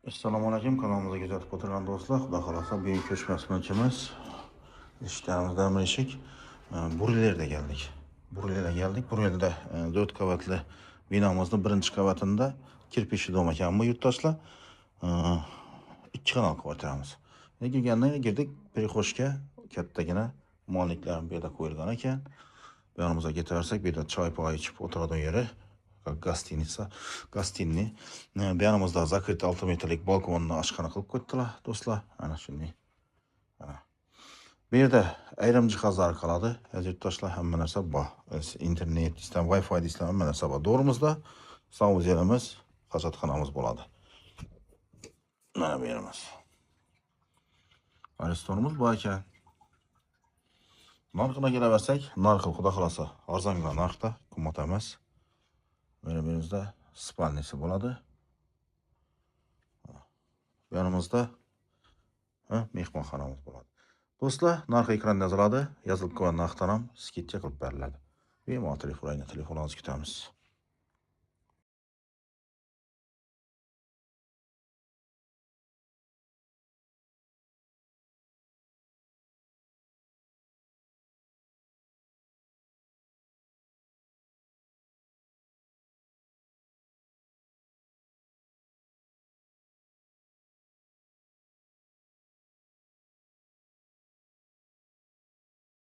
Assalomu alaykum, kanalımıza kuzatib o'tirgan do'stlar. Xudo xohlasa, bugun ko'chmas mulkimiz eshiklarimizdan bir eshik Burlerda keldik. Burlerga keldik. Burlerda 4 qavatli binomizning birinchi qavatida kirpichli dom ekan bu yurtdoshlar. 2 xonali kvartiramiz. Kirgandan kirdik, prixoshka kattagina molliklar bu yerda qo'yilgan ekan. Bu yonimizga ketaversak, bu yerda choy poy ichib o'tiradigan yeri. Гостиница, гостиный. Bu yonimizda закрытый 6 metrlik balkonni oshxona qilib qo'ydilar, do'stlar. Ana shunday. Ana. Bu yerda ayrim jihozlar qoladi. Aziz yurtdoshlar, hamma narsa bor. Internet, deysizlar, Wi-Fi deysizlar, hamma narsa bor. To'g'rimizda санузел imiz, hojatxonamiz bo'ladi. Mana bu yerimiz. Restoraniz bor ekan. Narxına kelaversak, narxi xudo xohlasa arzonga narxda, qimmat emas. Mana bu yerimizda спальня si bo'ladi. Bu yonimizda mehmonxonamiz bo'ladi. Do'stlar, narxi ekranda yoziladi. Yozilib qo'ygan narxdan ham скидка qilib beriladi. Bemalol telefoningni telefoningizni kutamiz.